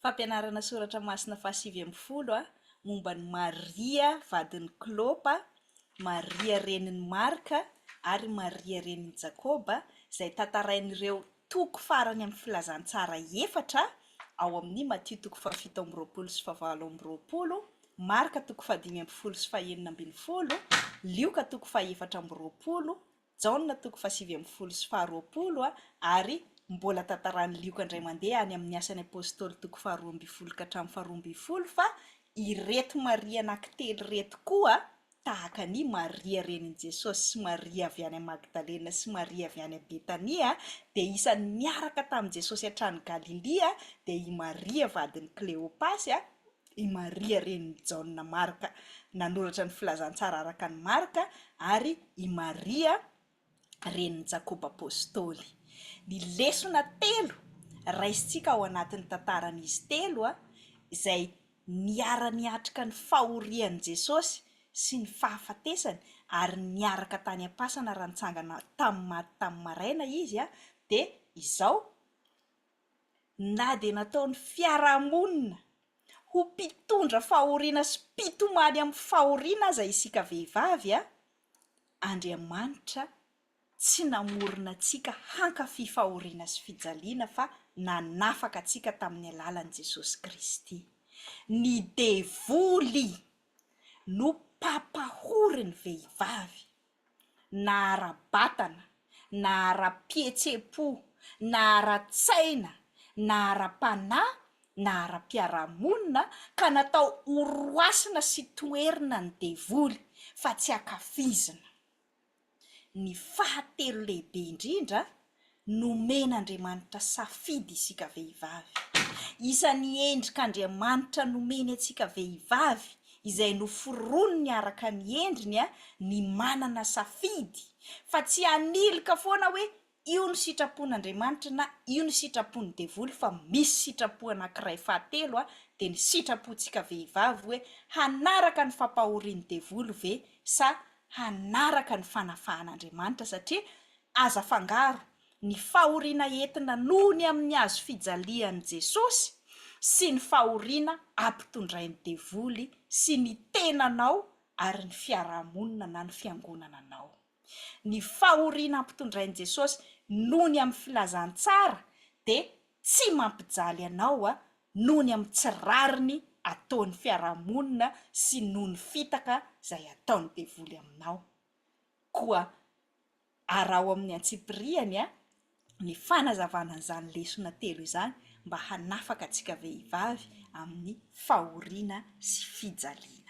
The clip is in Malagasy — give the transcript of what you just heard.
Fampianarana soratra masina faha-19 momba an'i Maria vadin'i Klopa, Maria renin'i Marka ary Maria renin'i Jakoba izay tantarain'ireo toko farany amin'ny Filazantsara efatra ao amin'ny Matio toko faha-27 sy faha-28, Marka toko faha-15 sy faha-16, Lioka toko faha-24, Jaona toko faha-19 sy faha-20 ary mbola tantaran'i Lioka indray mandeha any amin'ny Asan'ny Apostoly toko faha-12 ka hatramin'ny faha-12 fa ireto Maria anankitelo ireto koa tahaka an'i Maria renin'i Jesosy sy Maria avy any Magdalena sy Maria avy any Betania dia isan'ny niaraka tamin'i Jesosy hatrany Galilia dia i Maria vadin'i Kleopasy i Maria renin'i Jaona Marka nanoratra ny Filazantsara araka an'i Marka ary i Maria renin'i Jakoba Apostoly. Ny lesona telo raisintsika ao anatin'ny tantaran'izy telo izay niara-niatrika ny fahorian'i Jesosy sy ny fahafatesany ary niaraka tany am-pasana raha nitsangana tamin'ny maty tamin'ny maraina izy dia izao, na dia nataon'ny fiarahamonina ho mpitondra fahoriana sy mpitomany amin'ny fahoriana aza isika vehivavy, Andriamanitra tsy namorona antsika hankafy fahoriana sy fijaliana fa nanafaka antsika tamin'ny alalan'i Jesosy Kristy. Ny devoly no mpampahory ny vehivavy. na ara-batana, na ara-pihetseham-po, na ara-tsaina, na ara-panahy, na ara-piarahamonina, ka natao horoasina sy toherina ny devoly, fa tsy ankafizina. Ny fahatelo lehibe indrindra, Nomen'Andriamanitra safidy isika vehivavy. Isan'ny endrik'Andriamanitra nomeny antsika vehivavy, izay noforoniny araka ny endriny, ny manana safidy, fa tsy hanilika foana hoe io no sitrapon'Andriamanitra na io no sitrapon'ny devoly fa misy sitrapo anankiray fahatelo dia ny sitrapontsika vehivavy hoe hanaraka ny fampahorian'ny devoly ve sa hanaraka ny fanafahan'Andriamanitra satria Aza afangaro ny fahoriana entina noho ny amin'ny hazo fijalian'i Jesosy sy ny fahoriana ampitondrain'ny devoly sy ny tenanao ary ny fiarahamonina na ny fiangonana anao. Ny fahoriana ampitondrain'i Jesosy noho ny amin'ny filazantsara dia tsy mampijaly anao noho ny amin'ny tsy rariny ataon'ny fiarahamonina sy noho ny fitaka izay ataon'ny devoly aminao. Koa Araho amin'ny antsipiriany ny fanazavana an'izany lesona telo izany mba hanafaka antsika vehivavy amin'ny fahoriana sy fijaliana.